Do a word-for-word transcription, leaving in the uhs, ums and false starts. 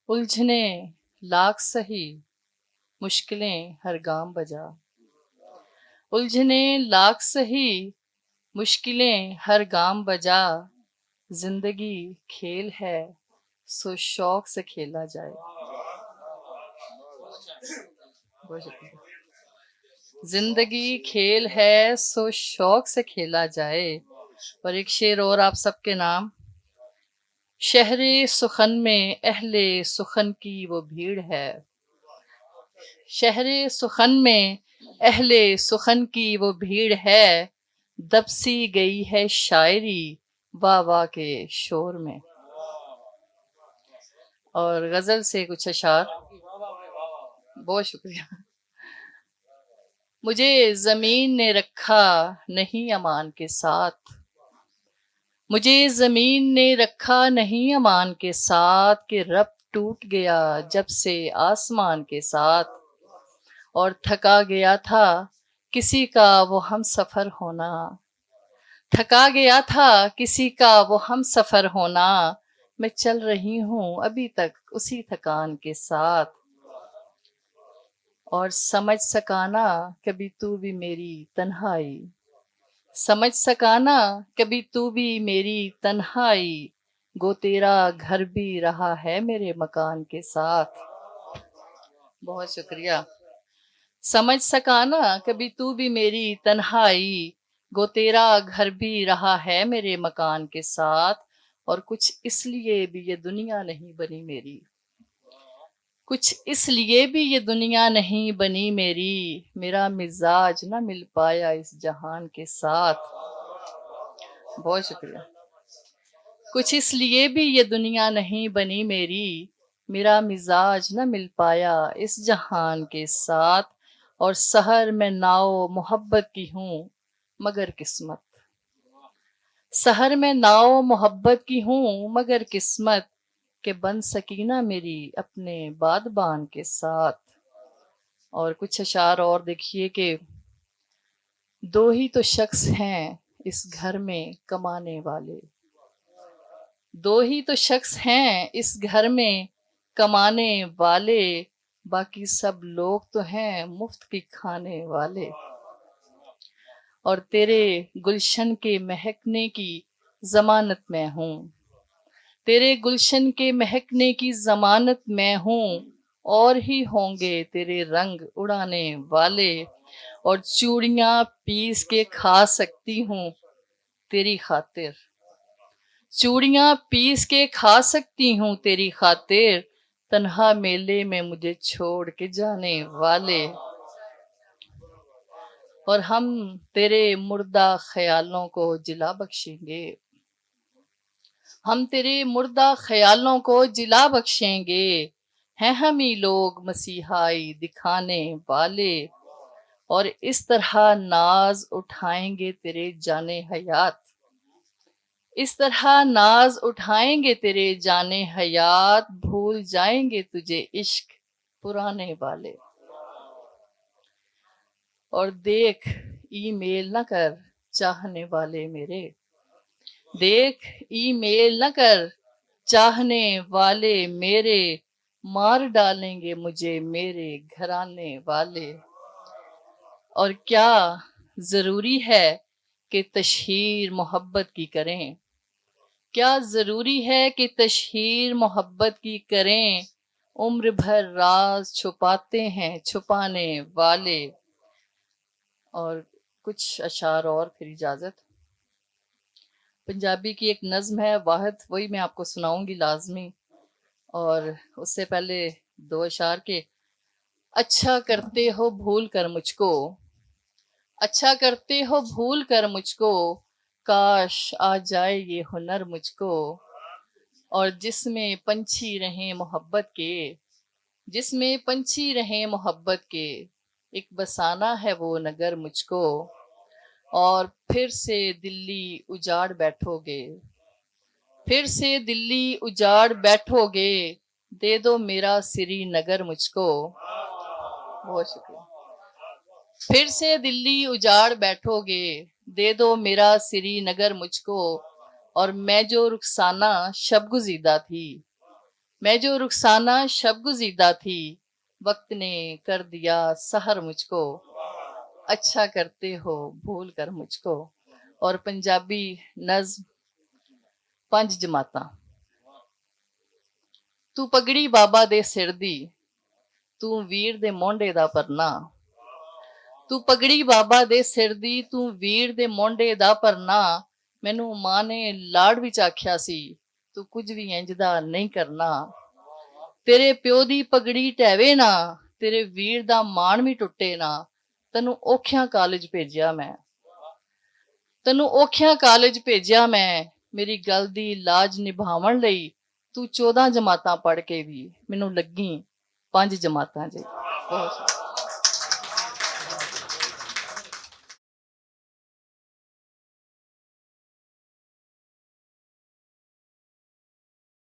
الجھنے لاکھ سہی، مشکلیں ہر گام بجا۔ الجھنے لاکھ سہی، مشکلیں ہر گام بجا۔ زندگی کھیل ہے، سو شوق سے کھیلا جائے۔ بہت شکریہ۔ زندگی کھیل ہے، سو شوق سے کھیلا جائے۔ اور ایک شعر اور آپ سب کے نام۔ شہر سخن میں اہل سخن کی وہ بھیڑ ہے۔ شہر سخن میں اہل سخن کی وہ بھیڑ ہے، دب سی گئی ہے شاعری واہ واہ کے شور میں۔ اور غزل سے کچھ اشعار۔ بہت شکریہ۔ مجھے زمین نے رکھا نہیں امان کے ساتھ۔ مجھے زمین نے رکھا نہیں امان کے ساتھ، کہ رب ٹوٹ گیا جب سے آسمان کے ساتھ۔ اور تھکا گیا تھا کسی کا وہ ہم سفر ہونا۔ تھکا گیا تھا کسی کا وہ ہم سفر ہونا۔ میں چل رہی ہوں ابھی تک اسی تھکان کے ساتھ۔ اور سمجھ سکانا کبھی تو بھی میری تنہائی۔ سمجھ سکانا کبھی تو بھی میری تنہائی۔ گو تیرا گھر بھی رہا ہے میرے مکان کے ساتھ۔ بہت شکریہ۔ سمجھ سکانا کبھی تو بھی میری تنہائی۔ گو تیرا گھر بھی رہا ہے میرے مکان کے ساتھ۔ اور کچھ اس لیے بھی یہ دنیا نہیں بنی میری۔ کچھ اس لیے بھی یہ دنیا نہیں بنی میری، میرا مزاج نہ مل پایا اس جہان کے ساتھ۔ بہت شکریہ۔ کچھ اس لیے بھی یہ دنیا نہیں بنی میری، میرا مزاج نہ مل پایا اس جہان کے ساتھ۔ اور سحر میں ناؤ محبت کی ہوں مگر قسمت، سحر میں ناؤ محبت کی ہوں مگر قسمت، کہ بن سکینہ میری اپنے بادبان کے ساتھ۔ اور کچھ اشعار اور دیکھیے کہ دو ہی تو شخص ہیں اس گھر میں کمانے والے، دو ہی تو شخص ہیں اس گھر میں کمانے والے، باقی سب لوگ تو ہیں مفت کی کھانے والے۔ اور تیرے گلشن کے مہکنے کی ضمانت میں ہوں، تیرے گلشن کے مہکنے کی ضمانت میں ہوں، اور ہی ہوں گے تیرے رنگ اڑانے والے۔ اور چوڑیاں پیس کے کھا سکتی ہوں تیری خاطر، چوڑیاں پیس کے کھا سکتی ہوں تیری خاطر، تنہا میلے میں مجھے چھوڑ کے جانے والے۔ اور ہم تیرے مردہ خیالوں کو جلا بخشیں گے، ہم تیرے مردہ خیالوں کو جلا بخشیں گے، ہیں ہم ہی لوگ مسیحائی دکھانے والے۔ اور اس طرح ناز اٹھائیں گے تیرے جانے حیات، اس طرح ناز اٹھائیں گے تیرے جانے حیات، بھول جائیں گے تجھے عشق پرانے والے۔ اور دیکھ ای میل نہ کر چاہنے والے میرے، دیکھ ای میل نہ کر چاہنے والے میرے، مار ڈالیں گے مجھے میرے گھرانے والے۔ اور کیا ضروری ہے کہ تشہیر محبت کی کریں؟ کیا ضروری ہے کہ تشہیر محبت کی کریں؟ عمر بھر راز چھپاتے ہیں چھپانے والے۔ اور کچھ اشعار اور پھر اجازت۔ پنجابی کی ایک نظم ہے واحد، وہی میں آپ کو سناؤں گی لازمی۔ اور اس سے پہلے دو اشعار کے۔ اچھا کرتے ہو بھول کر مجھ کو، اچھا کرتے ہو بھول کر مجھ کو، کاش آ جائے یہ ہنر مجھ کو۔ اور جس میں پنچھی رہیں محبت کے، جس میں پنچھی رہیں محبت کے، ایک بسانا ہے وہ نگر مجھ کو۔ اور پھر سے دلی اجاڑ بیٹھو گے، پھر سے دلی اجاڑ بیٹھو گے، دے دو میرا سری نگر مجھ کو۔ بہت شکریہ۔ پھر سے دلی اجاڑ بیٹھو گے، دے دو میرا سری نگر مجھ کو۔ اور میں جو رخسانہ شب گزیدہ تھی، میں جو رخسانہ شب گزیدہ تھی، وقت نے کر دیا سحر مجھ کو، اچھا کرتے ہو بھول کر مجھ کو۔ اور پنجابی نظم، پنج جماعتاں۔ تو پگڑی بابا دے سر دی، تو ویر دے مونڈے دا پرنا۔ تو پگڑی بابا دے سر دی، تو ویر دے مونڈے دا پرنا۔ مینوں ماں نے لاڑ وچ آکھیا سی، تو کچھ وی انج دا نہیں کرنا۔ تیرے پیو دی پگڑی ٹہوے نہ، تیرے ویر دا مان وی ٹٹے نہ۔ تینوں اوکھیاں کالج بھیجیا میں، تینوں اوکھیاں کالج بھیجیا میں، میری گل دی لاج نبھاون لئی۔ تو چودہ جماعتاں پڑھ کے وی مینوں لگی پنج جماعتاں جی۔ بہت شکریہ۔